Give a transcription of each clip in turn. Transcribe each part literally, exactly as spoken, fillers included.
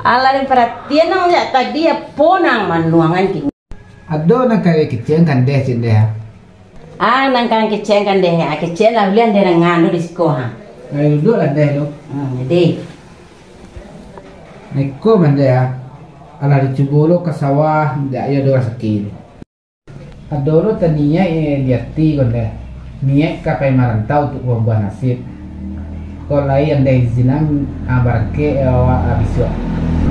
Alah, den paratian nan jak tadi, apo nan manuangan kini? Ado nan ka kecek kan deh, cek deh. Ah, nan ka kecek kan deh, ah, kecek lah, buliah deh nan nganu di siko, ha. Ayo duduak lah deh tu. Hmm, jadi. Neko mandeh, ah. Alah dicubo lo ka sawah, ndak iyo doh rasaki. Ado lo taniaik, eh, di ati ko ndeh. Niaik ka pai marantau untuak mambuah nasib. Kok lai andai izinan, ah, barangkek, eh, awak, ah, bisuak.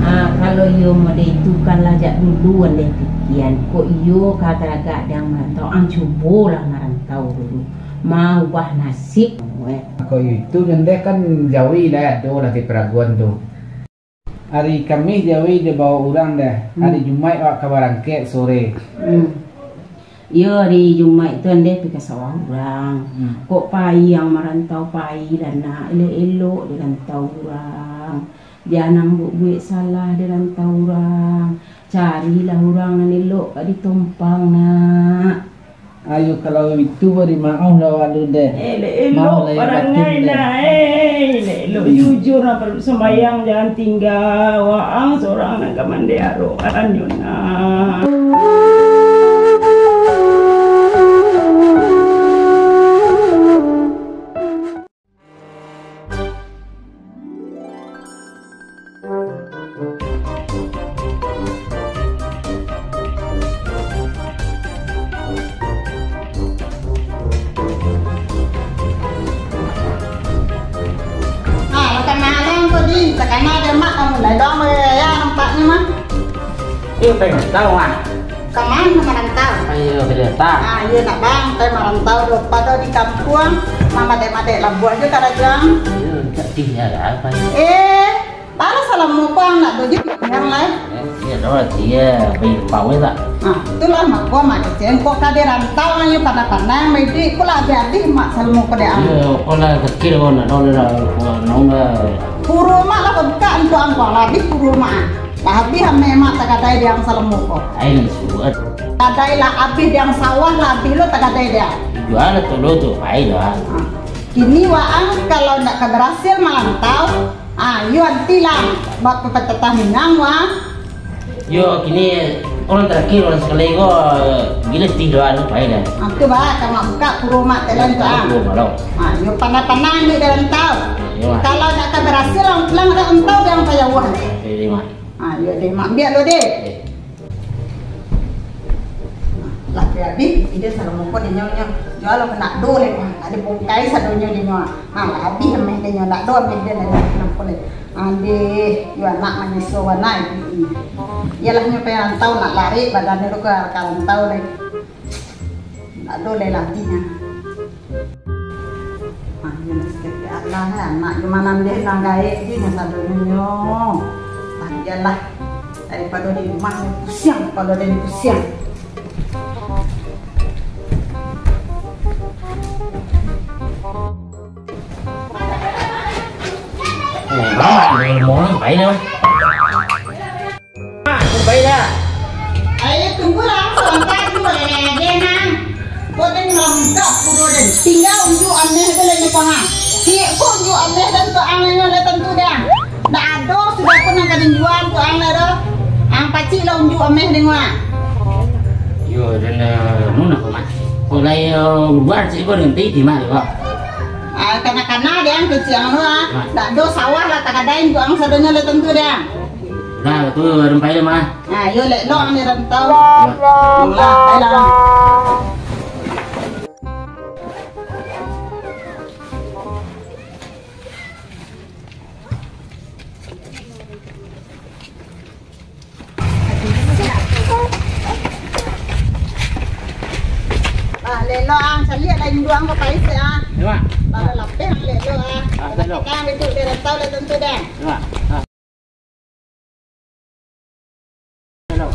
Ah, kalau iyo mode itu kan lah jak dulu andai pikian. Kok iyo ka taragak dek ang marantau, ang cubolah marantau dulu. Maubah nasib, eh. Kok iyo itu ndeh kan jauah lah, ado lah di paraguan tu. Ari Kamih jauah dibaok urang deh. Hmm. Ari Jumaik awak ka barangkek sore. Hmm. Iyo, ari Jumaik tu andeh pai ka sawah urang. Hmm. Kok pai ang marantau, pai lah nak, elok-elok di rantau urang. Jan ang buek-buek salah di rantau urang. Carilah urang nan elok ka ditompang, nak. Ayo, kalau itu bari maoh lah awak lu deh. Eh, elok-elok parangai nak, eh. Elok-elok jujur nak, sumbayang jan tingga. Waang surang nan ka mandeh arokan nyo nak. Ah, makan malam ko, Din. Takana dek mak kamu, lai doang, ya, nampaknyo mah. Iyo, pengen tahu, ah. Ka ma ka marantau? Ayo, kereta. Ah, iyo nak bang, pai marantau do pado di kampuang, mamadek-madek labuah jo karajo ang. Iyo, tak tinggal apa. Eh, baru salamo ko ang nak do jo pikiran lai. Eh, iyo doh, iyo, pai pawai tak? Ah, itulah mako mak kecek ko ka di rantau, ayo pandai-pandai, mak iduik ko lah abih-abih mak salamo ko dek ang. Iyo, ko lah kecil ko nak do lah, ko nak lah. Puru mak lah babukak untuak ang ko, lah abih puru mak. Lah abih ameh mak tagadai di ang salamo ko. Ai, nan suruah. Tagadai lah abih di ang sawah, lah abih lo tagadai di ang. Jua lah tu lo tu, pai lah. Ha. Kini waang kalau ndak ka barasil marantau, ha, yo antilah bapatatah minang wa. Yo, kini urang tarakhir, urang sakali ko, gilo ti doa lo, pai lah. Ha, tu bah, ka mak bukak puru mak telan tu, ah. Puru mak lo. Ha, yo pandai-pandai ni dalam tau. Yo, mak. Kalau ndak ka barasil, ang pulang dak antau di ang payah. Yo, mak. Ah, iyo deh, mak, ambiak lo deh. Eh. Lah, abih, ide salamo ko dek nyo, nyo. Jua lo ka ndak do leh, wah, ndak dibungkai sadonyo dek nyo. Ah, lah, abih ameh dek nyo, ndak do ameh dek nyo, ndak do ameh dek nyo. Andeh, yo anak manyiso, anak. Iyolah, nyo pai rantau, nak lari badan nyo tu ka, ka rantau deh. Ndak ado lai labihnyo. Ah, yo, sakik Allah, eh, anak jo manambah nan gaek je, nan sadonyo. Ah, iyolah, daripado di rumah, pusiang, kalau dari pusiang. Eh, baik dah. Mak, baiklah. Ayo, tunggulah, sabanta dulu, eh, den, ah. Kok den malambuak puru den. Tingga unjuak ameh tu lai nyo pangah. Ciek ko unjuak ameh den tu, ang, nyo lah tantu den. Ndak ado sudah pun nan ka den jua tu, ang, lah doh. Ang pacik lah unjuak ameh den, ah. Yo, den, eh, nuna ko, Mak. Kok lai, eh, luar cik ko den ti, di ma ko? Ah, kana-kana den, kecik ang tu, ah. Mak. Ndak ado sawah lah tagadai unjuak ang sadonyo lai tantu den. Nah, tu rumpai dia mah. Nah, yo lek lo ang di rantau. Lah, lah. Ah, lek lo ang caliak lah induang ko pai se, ah. Ya, Mak. Baru lapeh ang lek lo, ah. Ah, lek lo. Nah, itu di rantau lah tantu dah. Ya, Mak. Ah. Halo.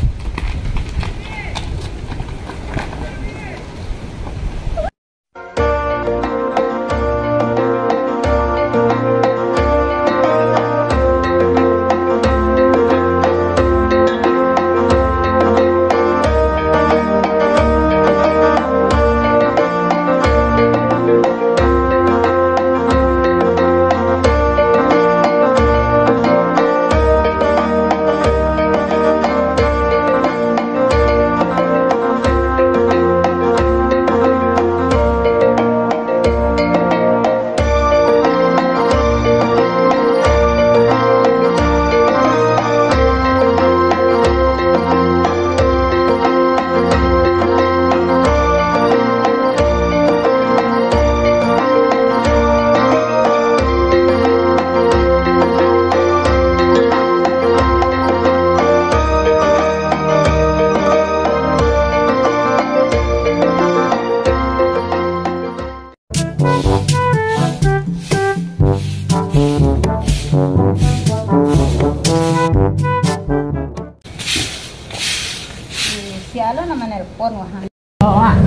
Halo, nan manelpon wah. Halo, Wak.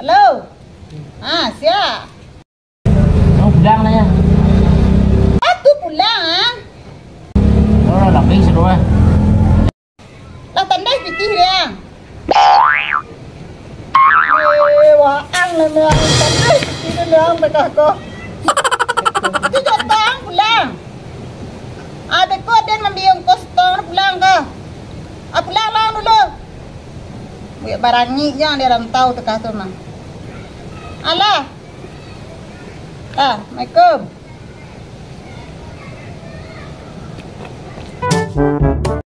Halo. Ah, sia? Mau pulang lah, ya. Ah, tu pulang, ah. Oh, lah, pergi sudah, eh. Lah tandai pitih dia. Eh, waang lah, meang. Tandai pitih dia, meang, bakah ko. Itu jotang pulang. Ah, beko den mambiang kos tong pulang ko. Ah, pulang lang dulu. Buek barangik jang di rantau takah tu mah. Alah. Ah, assalamualaikum.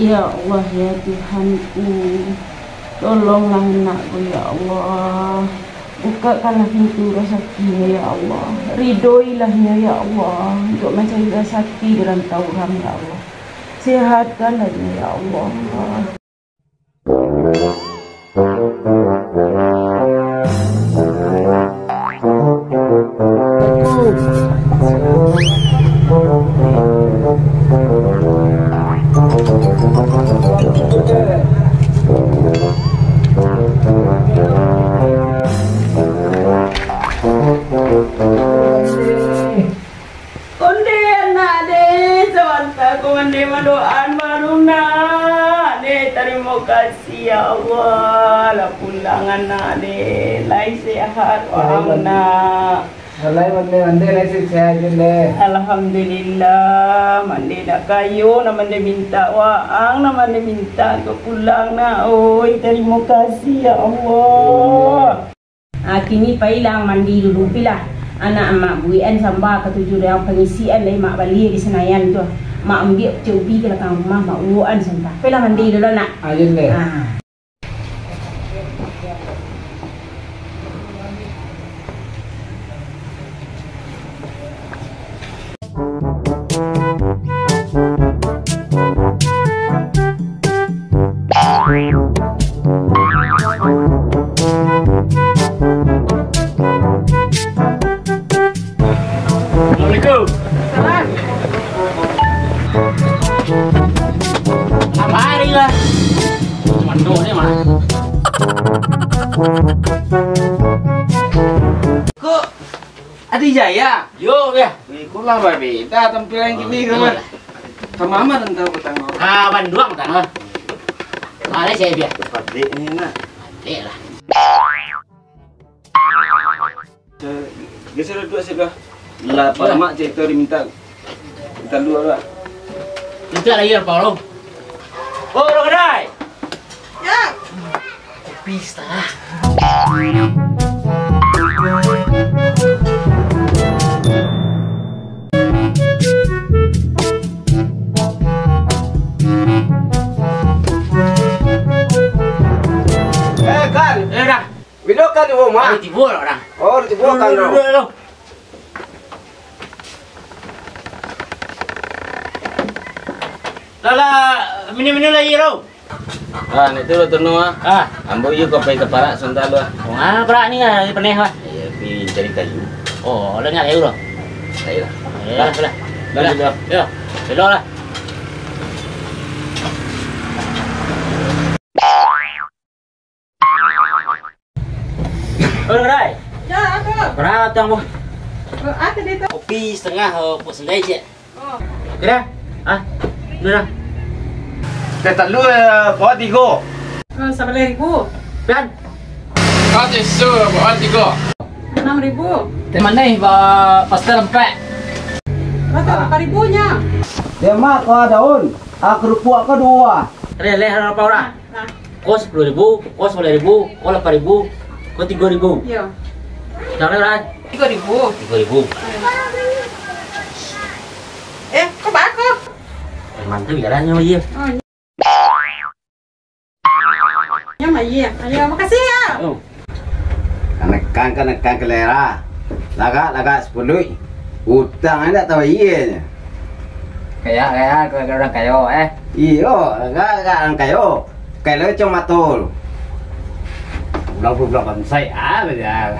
Ya Allah, ya Tuhanku, tolonglah anakku, ya Allah. Bukakanlah pintu razakinya, ya Allah. Ridhoilah nia, ya Allah, untuk mancari razaki di rantau urang, ya Allah. Sehatkanlah nia, ya Allah. Onde anak deh, sabanta ko mandeh mandoaan baru nak deh. Tarimo kasih ya Allah, lah pulang anak deh, lai sehat waang nak. Alai mandeh-mandeh lai sehat-sehat deh. Alhamdulillah, mandeh dak kayo, nak mandeh mintak waang, nak mandeh mintak ko pulang nak. Oi, tarimo kasih ya Allah. Ah, kini pailah mandi dulu, pilah. Anak mak buekan samba katuju dalam pangisian lai mak bali di Senayan tu. Mak ambiak pecel ubi ka lakang rumah, mak uwokan samba. Pailah mandi dulu, nak. Ayo, Leh. Ah. Assalamualaikum. Salam. Kamari lah. Mandok ni mah. Kok Adi Jaya? Yo, ya. Iko lah babeda tampilan kini ko mah. Ka ma rantau patang ko? Ka Banduang patang ko. Mari saya biar. Padik ni nak. Padik lah. Geser duduk situ lah. Lah, Pak Mak cerita diminta. Minta dua lah. Minta lagi apa, Bro? Oh, Bro Kedai. Ya. Kopi setengah. Eh, Kan. Eh, dah. Bilo Kan di rumah? Aduh, tibo lah orang. Oh, tibo Kan, duduk, duduk, duduk. Lah, lah, minum-minum lagi, Bro. Ah, ni tu lah, Tunu, ah. Ah. Ambo iyo ka pai ka parak sabanta, ah. Oh, ah, parak ni, ah, paneh, ah. Iyo, pai cari kayu. Oh, lah, nyak kayu, Bro. Kayu lah. Iyo, lah, lah. Lah, lah. Lah. Yo, elok lah. Oi, Rai. Ya, apa? Bara tu, Ambo? Eh, apa dia tu? Kopi setengah, eh, pok sandai, cek. Oh. Kira? Ah, udah dah. Teh talu, eh, bawa tigo. Eh, sabaleh ribu. Pian? Kau tisu, bawa tigo. Enam ribu. Teh manih, ba-, pastel empat. Berapa? Empat ribunya. Dia mak kau daun, ah, kerupuk kau dua. Leh, leh, berapa orang? Nah. Ko sapuluah ribu, ko sapuluah ribu, ko lapan ribu, ko tigo ribu. Iyo. Jan lah, Ran. Tigo ribu. Tigo ribu. Eh, ko bako? Mantap, jalan nyo, iyo. Oh, iyo. Nyo, iyo. Ayo, makasih, ya. Oh. Kanekan, kanekan kalera. Lagak, lagak sapuluah. Utang indak tahu iye nyo. Kayak, kayak, kayak orang kayo, eh. Iyo, lagak, lagak orang kayo. Kayak lo cuma mato. Pulang, pulang, pulang, bansai, ah, baja.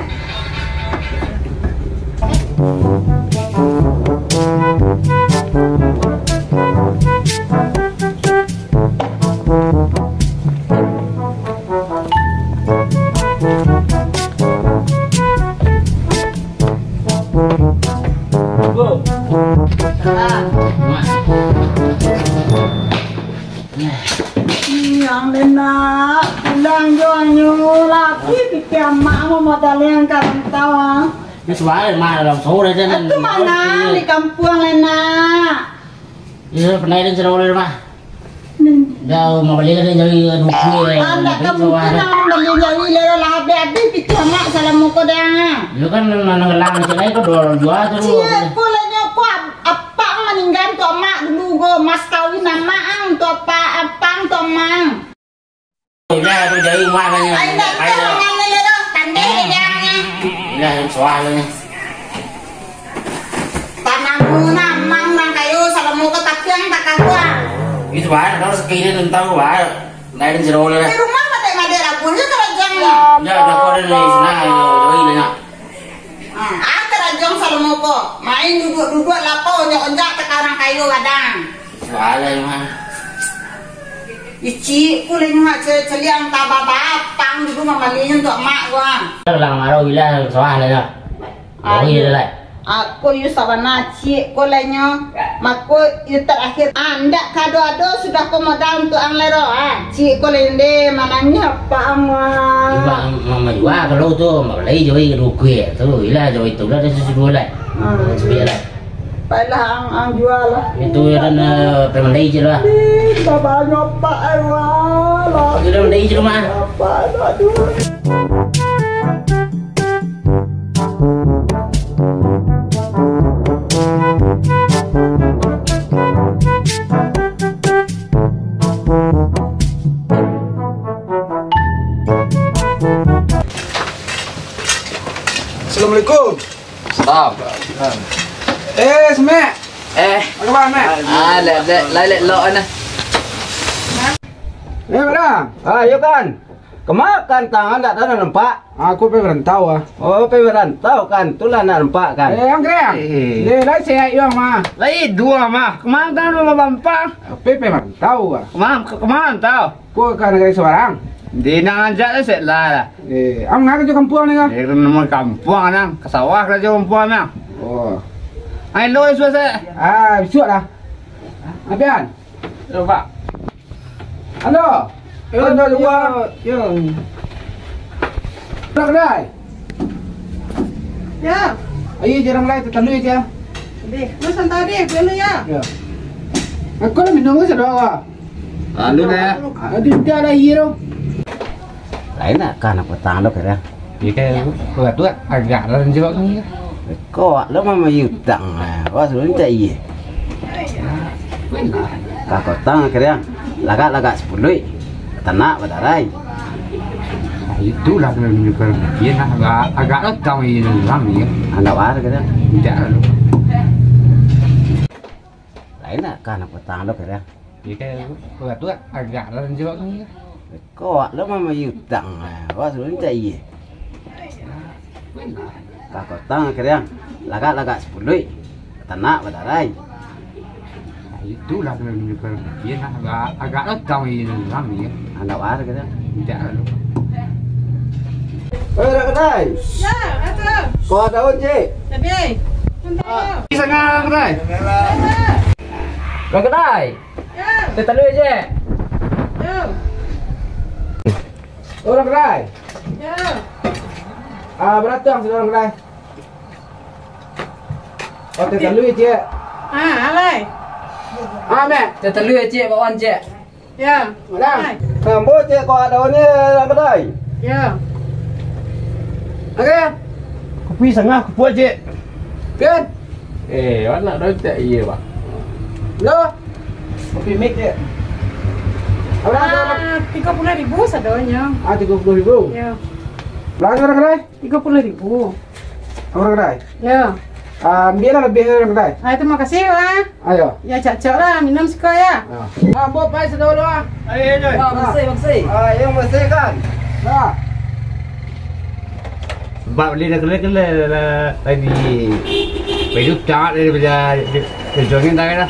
Ih, ang Lena, pulang jo nyo lah. Pi pikir amak mau modal yang ka rantau, ah. Ni suara mah dalam sore kan. Itu mana di kampuang, Lena? Iyo, pandai den sudah oleh mah. Dah, mau bali lah den jadi duit. Anda kamu pulang bali jadi lero lah habis-habis pikir amak salah muko dah. Iyo kan, nang ngelang macam lain ko dua orang jua tu. Cie, ko lah nyo ko ap-, apang maninggan tu amak dulu go, mas kawin amak ang tu apa, apang tu amang. Udah tu jadi rumah tanya. Ai, ndak tahu mana le tu. Tandai dia ni. Udah, suah ni. Tanah guna mang nang kayo, salamo ka tapiang tak kakuat. Itu baru, kalau sekiranya tentang baru. Lain siro lah. Di rumah matek-matek lah, punya kerajaan ni. Ya, udah kau dari sana, ya, ya, ya. Ah, ah, kerajaan salamo ko. Main duduk-duduk lapau, onjak-onjak, tekarang kayo gadang. Salah, mah. Icik, ku leh nyo celiang tababa, pang dulu mamalihnyo untuak mak gua. Lah marah, bilang salah lah. Ayo. Ayo lah. Ako iyo sabana ciek ko lai nyo. Mako iyo tarakhir. Ah, ndak kado-ado sudah ko modal untuak ang lai ro. Ah, ciek ko lai nde manangih apak ang, wah. Iba mama jua kalau tu, mak lai joi dukui tu. Ilah joi tu lah, dah susu dua lai. Ah. Sudah lai. Baiklah, ang, ang jua lah. Itu ya kan, eh, pemandai je lah. Ih, babanyo apak ai, wah lah. Sudah mandai je rumah. Apak, aduh. Assalamualaikum. Salam. Eh, Semek. Eh. Apa kabar, Mek? Ah, lek, lek, lek, lek, lok, ana. Eh, Mek, dah. Ah, yo, kan. Kama kan tangan dak tahu nampak. Aku pai merantau, ah. Oh, pai merantau kan, tulah nak nampak kan. Eh, anggrek. Eh. Deh, lai sehat yo, mah. Lai dua, mah. Kama kan lo bampang. Pai, pai merantau, ah. Kama, kama merantau. Ko ka nagari sabarang. Di nan anjak tu sek lah. Eh, ang ngana jo kampuang ni, kah? Eh, namo kampuang nang, ka sawah karajo kampuang nang. Oh. Ai, lo suah sek. Ah, bisuak lah. Apian. Yo, Pak. Ando. Yo, ando yo, dua. Yo. Ando kedai. Ya. Ayo, jarang lai, tetalui aja. Deh, lu santai deh, dulu ya. Ya. Aku lah minum ke sedua, Wak? Lalu deh. Aduh, udah lah, iya, dong. Lain nak kan aku tang dok, ya. Iya, kayak aku, aku tuh agak dalam jawab ni. Kok lo mama yutang, ah, wah, sebelum tak iya. Kakotang akhirnya, lagak-lagak sepuluh, tanak badarai. Itulah kalau menunjukkan dia nak agak, agak datang ini dalam dia. Anda war kata. Tidak lalu. Lain nak kan aku tang dok, kira. Iya, kayak aku, aku tuh agak dalam jawab ni. Kok lo mama yutang, ah, wah, sebelum tak iya. Kakotang akhirnya, lagak-lagak sepuluh, tanak badarai. Itulah kalau menunjukkan dia nak agak, agak datang ini dalam dia. Anda war kata. Tidak lalu. Eh, dak kedai. Ya, apa? Kau ada on, Cik? Tadi. Ah. Di sana, kedai. Dak kedai. Ya. Tetalui aja. Ya. Orang kedai. Ya. Ah, beratang sudah orang kedai. Oh, tetalui, Cik. Ah, alai. Ah, Mek. Tetalui, Cik, bakwan, Cik. Ya. Alai. Ambo, Cik, kau ada ni, orang kedai. Ya. Oke. Kopi sangah, kopi, Cik. Kan? Eh, anak dah tak iya, Pak. Lo? Kopi mik, Cik. Apa? Ah, tiga puluh ribu sadonyo. Ah, tiga puluh ribu? Ya. Berapa orang kedai? Tiga puluh ribu. Orang kedai? Ya. Ah, ambil lah lebih dari orang kedai. Ah, terima kasih, Wak. Ayo. Ya, cocok lah. Minum siko, ya. Ah. Ah, ambo pai sadonyo, ah. Ayo, ayo. Ah, makasih, makasih. Ah, yang masih kan? Ah. Sebab dia dah kena-kena lah, lah, lagi. Baju tak ada dia, dia, dia jogging tak ada.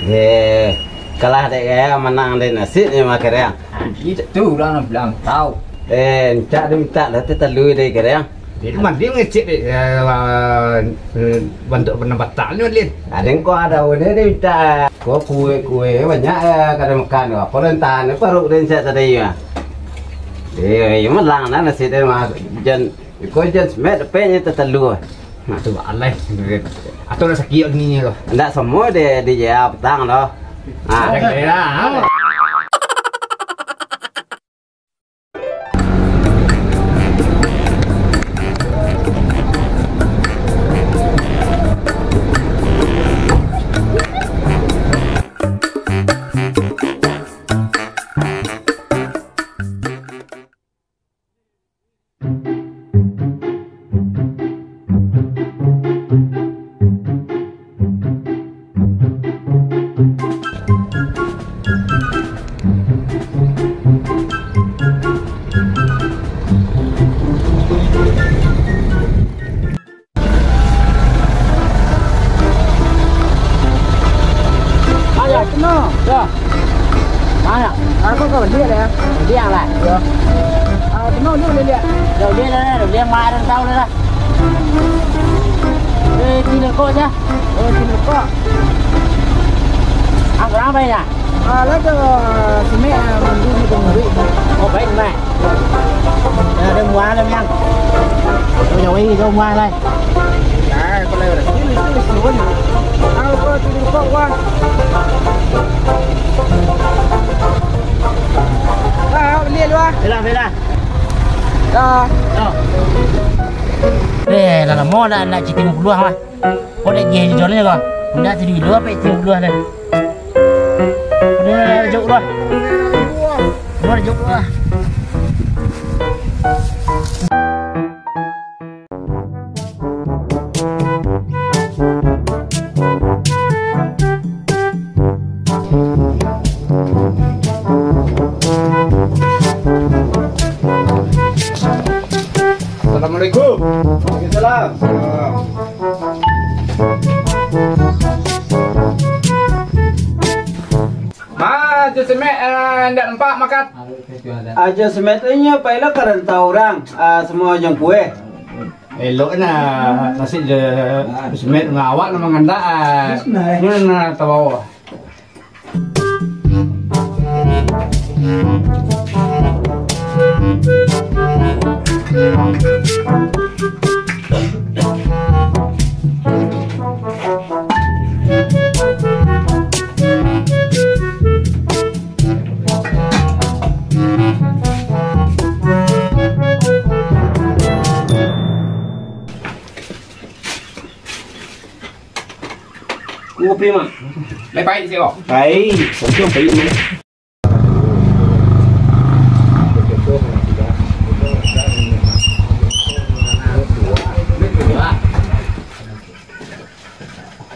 Eh, kalah dek gaya, menang dek nasib ni, makan dia. Ah, itu orang bilang tahu. Eh, minta dia minta lah, tu terlalu dek gaya. Jadi mandi mangecek dek, eh, eh, bantuak panambataknyo, Lin. Ado ko ado ni dia minta. Ko kue-kue banyak, eh, kada makan. Apo lentah ni paruik dia cak tadi mah. Dia, dia malang nah nasi dia mah. Jan, ko jan semet dapeknyo tatalua. Nah, tu alai. Atau nak sakit gini tu. Ndak semua dia, dia petang tu. Ha. Ada kaya. Ayo, penuh. Ya. Banyak. Aku kau beli ya? Beli yang lah. Ya. Ah, penuh ni boleh lihat. Ya, beli lah, beli yang mahal tahu lah. Eh, tiga kok aja. Oh, tiga kok. Ah, berapa ya? Ah, lah tu, ah, semek, ah, mandi ni pun duit. Oh, baik, Mak. Ya, ada muah lah, Bang. Oh, jauh ini, jauh muah lah. Ah, kalau ada sini, itu, itu, itu. Ah, apa tu, di kok, Wan? Ah, beli lu, ah. Bela, bela. Ah. Oh. Eh, lah lama nak, nak cuti mau keluar, Wan. Kau nak dia jual ni kau? Nak tu dulu apa itu dulu dah. Udah jauh lah. Udah jauh lah. Assalamualaikum. Waalaikumsalam. Ma, Ajo Semek, eh, ndak nampak makan. Ajo Semek tu inyo pai lo ka rantau urang, ah, samo Jong Kueh. Elok nah, nasib je Semek ngawak nama ngandak, ah. Inyo nah tabawa. Kopi, Mak. Lai paik sikok. Paik. Kopi yang paik, Mak.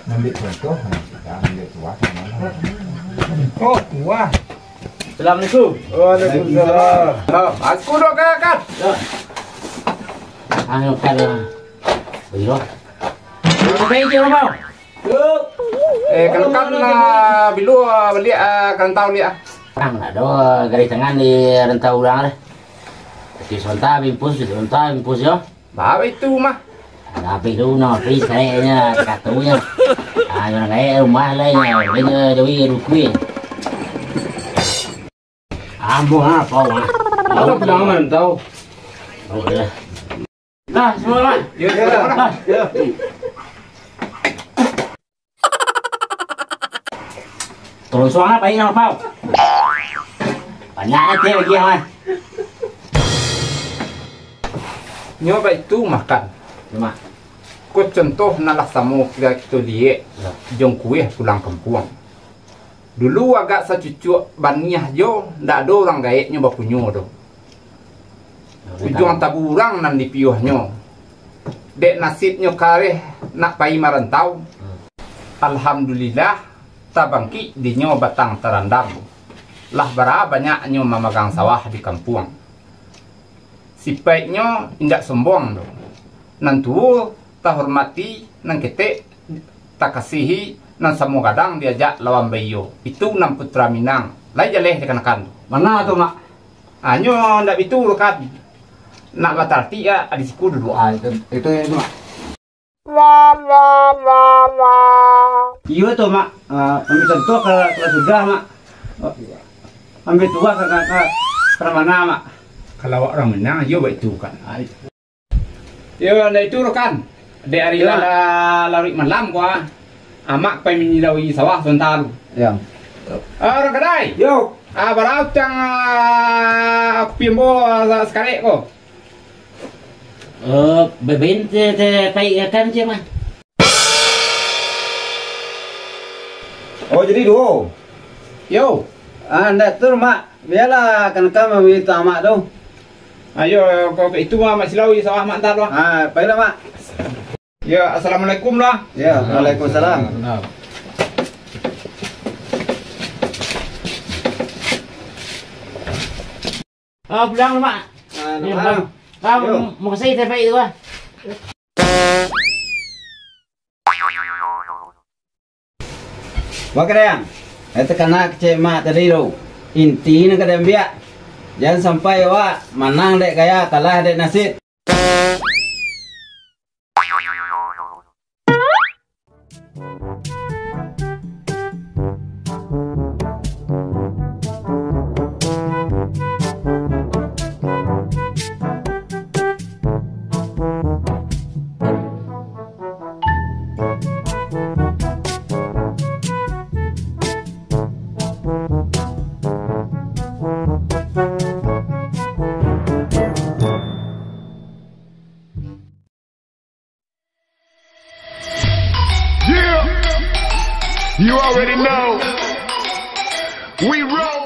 Ambil contoh, ambil kuah. Oh, kuah. Assalamualaikum. Waalaikumsalam. Oh, aku dok kakak. Anu, kalau. Biro. Apa itu, Bang? Eh, kan, kan, ah, bilo, ah, baliak, ah, ka rantau liak, ah. Ang, ado, ah, gadih tangan di rantau urang deh. Tapi sontak bimpus, sontak bimpus yo. Bawa itu mah. Tapi tu no, tapi sareknyo, katonyo. Ah, urang gaek rumah lah, yo. Dia jauh dukui. Ambo ha, pau ha. Ada pulang rantau. Oh, ya. Nah, semua lah. Ya, ya. Nah. Tolong suang lah, paik nang pau. Banyak lah teh bagi, ha. Nyo baitu makan. Cuma. Ko contoh nan lah samo kito liek, ya. Jong Kueh pulang kampuang. Dulu agak sacucuak baniah jo, ndak ado urang gaeknyo bapunyo doh. Ujuang taburang nan dipiuahnyo. Dek nasibnyo kareh nak pai marantau. Alhamdulillah, tabangkik dinyo batang tarandam. Lah bara banyaknyo mamagang sawah di kampuang. Sipaiknyo indak sombong doh. Nan tuo tahormati, nan ketek takasihi, nan samo gadang diajak lawan baiyo. Itu nan putra Minang. Lai jaleh dikanakan tu. Mana tu, Mak? Hanyo ndak bitu kan. Nak batartik ya, di siku duduak. Ah, itu, itu, itu, Mak. Iyo tu, Mak. Ah, kami contoh kalau, kalau sudah, Mak. Ambil tuah ka, ka, ka, ka mana, Mak? Kalau awak urang Minang, iyo baitu kan. Ah, iyo. Yo, ndak itu doh kan. Dek ari lah, lah laruik malam ko, ah. Amak pai manyilaui sawah sabanta tu. Yo. Ah, urang kadai. Yo. Ah, bara utang, ah, kupi ambo, ah, sakarek ko? Eh, beben te, te paik akan je, Mak. Oh, jadi duo. Yo. Ah, ndak tu, Mak. Bialah, kan ka mamintak amak tu. Ayo, kau ke itu, Mak, Mak Silau, di sawah Mak ntar lah. Ah, pailah, Mak. Ya, assalamualaikum lah. Ya, waalaikumsalam. Ah, pulang lah, Mak. Ah, ya, pulang. Yo. Ah, makasih, teh, baik tu, ah. Wak Kadang, eh, takana kecek mak tadi tu. Inti nan ka diambiak. Jan sampai awak manang dek gaya, kalah dek nasib. Yeah. You already know. We roll.